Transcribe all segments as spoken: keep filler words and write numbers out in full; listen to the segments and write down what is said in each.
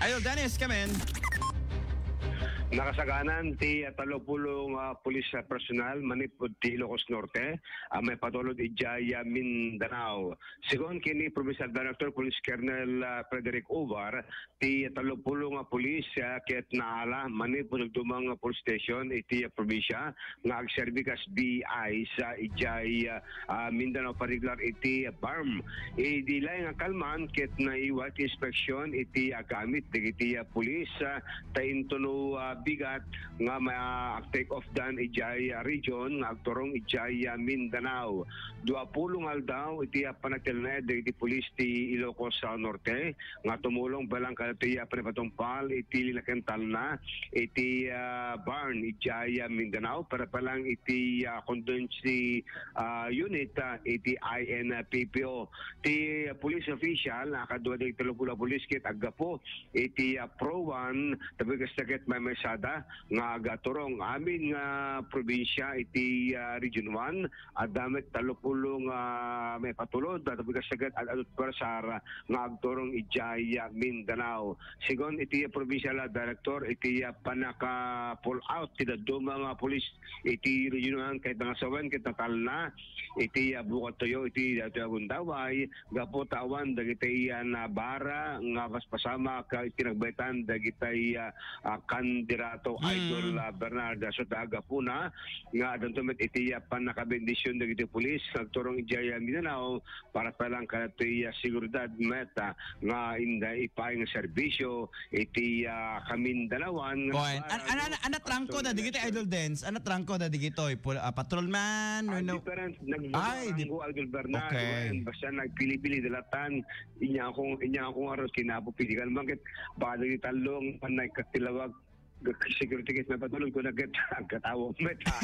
Idol Dennis, come in. Nakasaganan ti, ah, tallopulo nga, ah, pulis, ah, personal manipud ti Ilocos Norte, ah, maipatulod idiay, ah, Mindanao. Sigun ken ni Provincial Director Police Colonel, ah, Frederick Ubar, ti tallopulo nga pulis, ah, ket naala manipud dadduma nga police station iti, ah, probinsya nga agserbi kas B I sa idiay, ah, ah, Mindanao, partikular iti BARMM. Idi laeng a kalman ket naiwat inspeksyon iti agamit dagiti, ah, pulis, ah, ta intono, ah, bigat nga ma-, take off dan idiay, ah, region nga agturong idiay, ah, Mindanao. Duapulo nga aldaw iti, ah, panagtalnaed dagiti pulis ti Ilocos, ah, Norte nga tumulong balang kadagiti, ah, panagpatungpal iti linaken talna iti, ah, BARMM idiay, ah, Mindanao para palang iti, ah, contingency, ah, unit, ah, iti I N P P O. Ti, ah, police official, ah, kadua dagiti tallopulo a pulis ket aggapu iti, ah, Pro One, tapno kasta ket maymaysada nga agaturong amin nga probinsya iti, ah, Region One, adda met tallopulo nga maipatulod, tapno kasta ket ad-adu ti puersar nga agturong idiay, ah, Mindanao. Sigun iti provincial, ah, director, iti, ah, pannaka-pull out ti dadduma nga pulis iti Region One ket nangasawen ket natalna iti, ah, bukattuyo iti daytoy a gundaway gapu ta awan dagiti, ah, nabara nga paspasamak, ah, iti nagbaytan dagiti, ah, ah, kandidato, Hmm. Idol, ah, Bernard. So, ta gapuna nga addanto met iti, ah, pannakabendisyon dagiti pulis nga agturong idiay, ah, Mindanao para palang kadagiti, ah, seguridad met, ah, nga inda ipaay nga serbisyo iti, ah, kamindanawan nga Kuan, an-, barangay an-, an-, anatrangko da, dagiti Idol Dens, anatrangko da, dagitoy, pul-, ah, patrolman, Ay, no? Different. Ay, di- Nagbaranggo, Idol Bernard. Okay. Wen, basta nagpili-pili, dalatan. Inya ako, inya ako nga ron, kinapo, pili ka naman, ket baka dagiti tallo, ang nagkatilawag, security case, mapatulog ko na ket, ang katawa, met, ha?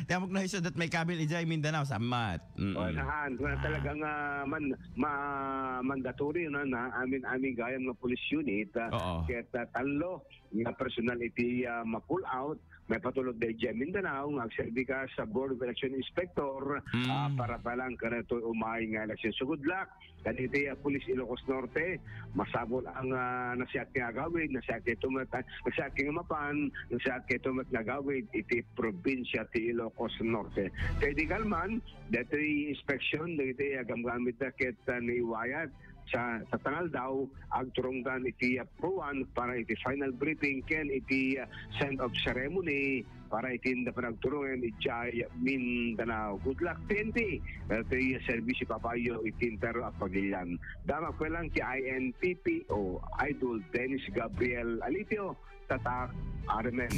Ti amok na iso dat may kabil, ijay Mindanao, sammat. Mm-mm. O, saan? Kung Ah. talagang, ah, man-, ma-, mandatory na, na, amin, amin gayam nga police unit, ah, Oo. ket, ah, tallo nga personal iti, ah, ma-pull out, maipatulod daydiay Mindanao nga agserbi ka sa Board of Election Inspector, Mm. ah, para palang kadagitoy umay nga eleksyon. So, good luck kadagiti, ah, Police Ilocos Norte. Masapul ang, ah, nasiat nga agawid, nasiat kayto met, ah, nasiat nga mapan, nasiat kayto met nga agawid iti probinsya ti Ilocos Norte. Kay di kalman, daytoy inspeksyon dagiti, ah, gamgamit da ket, ah, naiwayat sa, sa tangaldaw, agturongdan iti, ah, Pro One para iti final briefing ken iti, ah, send-off ceremony para iti inda panagturongen idiay Mindanao. Good luck, P N P. Iti serbisyo papayo iti entero a pagilian. Damak pa lang ti I N P P O, Idol Dennis Gabriel Alipio, Tatak, Armen.